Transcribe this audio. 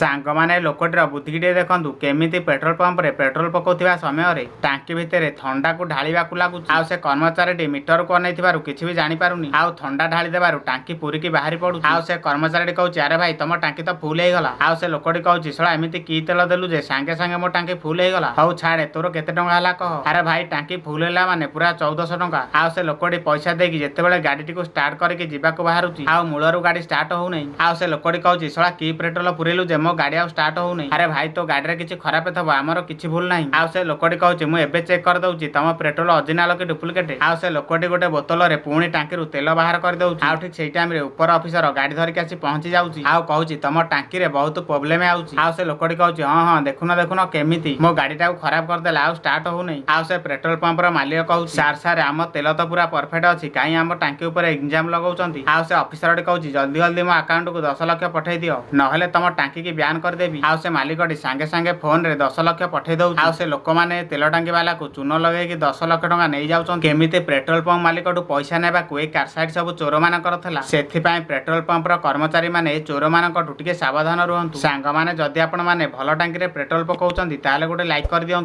ସାଙ୍ଗମାନେ, ଲୋକଟିର ବୁଦ୍ଧି ଟିକେ ଦେଖନ୍ତୁ, କେମିତି ପେଟ୍ରୋଲ ପମ୍ପରେ ପେଟ୍ରୋଲ ପକାଉଥିବା ସମୟରେ ଟାଙ୍କି ଭିତରେ ଥଣ୍ଡାକୁ ଢାଳିବାକୁ ଲାଗୁଛି। ଆଉ ସେ କର୍ମଚାରୀଟି ମିଟରକୁ ଅନେଇଥିବାରୁ କିଛି ବି ଜାଣିପାରୁନି। ଆଉ ଥଣ୍ଡା ଢାଳି ଦେବାରୁ ଟାଙ୍କି ପୁରିକି ବାହାରି ପଡୁଛି। ଆଉ ସେ କର୍ମଚାରୀଟି କହୁଛି, "ଆରେ ଭାଇ, ତମ ଟାଙ୍କି ତ ଫୁଲ ହେଇଗଲା।" ଆଉ ସେ ଲୋକଟି କହୁଛି, "ଶଳା, ଏମିତି କି ତେଲ ଦେଲୁ ଯେ ସାଙ୍ଗେ ସାଙ୍ଗେ ମୋ ଟାଙ୍କି ଫୁଲ ହେଇଗଲା? ହଉ ଛାଡେ, ତୋର କେତେ ଟଙ୍କା ହେଲା କହ।" "ଆରେ ଭାଇ, ଟାଙ୍କି ଫୁଲ ହେଲା ମାନେ ପୁରା 1400 ଟଙ୍କା।" ଆଉ ସେ ଲୋକଟି ପଇସା ଦେଇକି ଯେତେବେଳେ ଗାଡିଟିକୁ ଷ୍ଟାର୍ଟ କରିକି ଯିବାକୁ ବାହାରୁଛି, ଆଉ ମୂଳରୁ ଗାଡି ଷ୍ଟାର୍ଟ ହଉନାହିଁ। ଆଉ ସେ ଲୋକଟି କହୁଛି, "ଶଳା, କି ପେଟ୍ରୋଲ ପୁରେଇଲୁ ଯେ ମୋ ଗାଡି ଆଉ ଷ୍ଟାର୍ଟ ହଉନାହିଁ?" "ଆରେ ଭାଇ, ତୋ ଗାଡିରେ କିଛି ଖରାପ ଥବ, ଆମର କିଛି ଭୁଲ ନାହିଁ।" ଆଉ ସେ ଲୋକଟି କହୁଛି, "ମୁଁ ଏବେ ଚେକ୍ କରିଦଉଛି ତମ ପେଟ୍ରୋଲ ଅରିଜିନାଲ କି ଡୁପ୍ଲିକେଟ।" ଆଉ ସେ ଲୋକଟି ଗୋଟେ ବୋତଲରେ ପୁଣି ଟାଙ୍କିରୁ ତେଲ ବାହାର କରିଦଉଛି। ଆଉ ଠିକ ସେଇ ଟାଇମରେ ଉପର ଅଫିସର ଗାଡି ଧରିକି ଆସି ପହଞ୍ଚି ଯାଉଛି। ଆଉ କହୁଛି, "ତମ ଟାଙ୍କିରେ ବହୁତ ପ୍ରୋବ୍ଲେମ ଆଉଛି।" ଆଉ ସେ ଲୋକଟି କହୁଛି, "ହଁ ହଁ, ଦେଖୁନ ଦେଖୁନ, କେମିତି ମୋ ଗାଡିଟାକୁ ଖରାପ କରିଦେଲା, ଆଉ ଷ୍ଟାର୍ଟ ହଉନାହିଁ।" ଆଉ ସେ ପେଟ୍ରୋଲ ପମ୍ପର ମାଲିକ କହୁଛି, "ସାର୍ ସାର୍, ଆମ ତେଲ ତ ପୁରା ପରଫେକ୍ଟ ଅଛି, କାହିଁ ଆମ ଟାଙ୍କି ଉପରେ ଇଲଜାମ ଲଗାଉଛନ୍ତି?" ଆଉ ସେ ଅଫିସରଟି କହୁଛି, "ଜଲ୍ଦି ଜଲ୍ଦି ମୋ ଆକାଉଣ୍ଟକୁ 10 ଲକ୍ଷ ପଠେଇ ଦିଅ, ନହେଲେ ତମ ଟାଙ୍କିକି ବ୍ୟାନ୍ କରିଦେବି।" ଆଉ ସେ ମାଲିକଟି ସାଙ୍ଗେ ସାଙ୍ଗେ ଫୋନରେ 10 ଲକ୍ଷ ପଠେଇ ଦଉଛି। ଆଉ ସେ ଲୋକମାନେ ତେଲ ଟାଙ୍କି ବାଲାକୁ ଚୂନ ଲଗେଇକି 10 ଲକ୍ଷ ଟଙ୍କା ନେଇଯାଉଛନ୍ତି। କେମିତି ପେଟ୍ରୋଲ ପମ୍ପ ମାଲିକଠୁ ପଇସା ନେବାକୁ ଏଇ କାରସାଇଟ ସବୁ ଚୋରମାନଙ୍କର ଥିଲା। ସେଥିପାଇଁ ପେଟ୍ରୋଲ ପମ୍ପର କର୍ମଚାରୀ ମାନେ ଏ ଚୋରମାନଙ୍କଠୁ ଟିକେ ସାବଧାନ ରୁହନ୍ତୁ। ସାଙ୍ଗମାନେ, ଯଦି ଆପଣମାନେ ଭଲ ଟାଙ୍କିରେ ପେଟ୍ରୋଲ ପକାଉଛନ୍ତି, ତାହେଲେ ଗୋଟେ ଲାଇକ୍ କରିଦିଅନ୍ତୁ।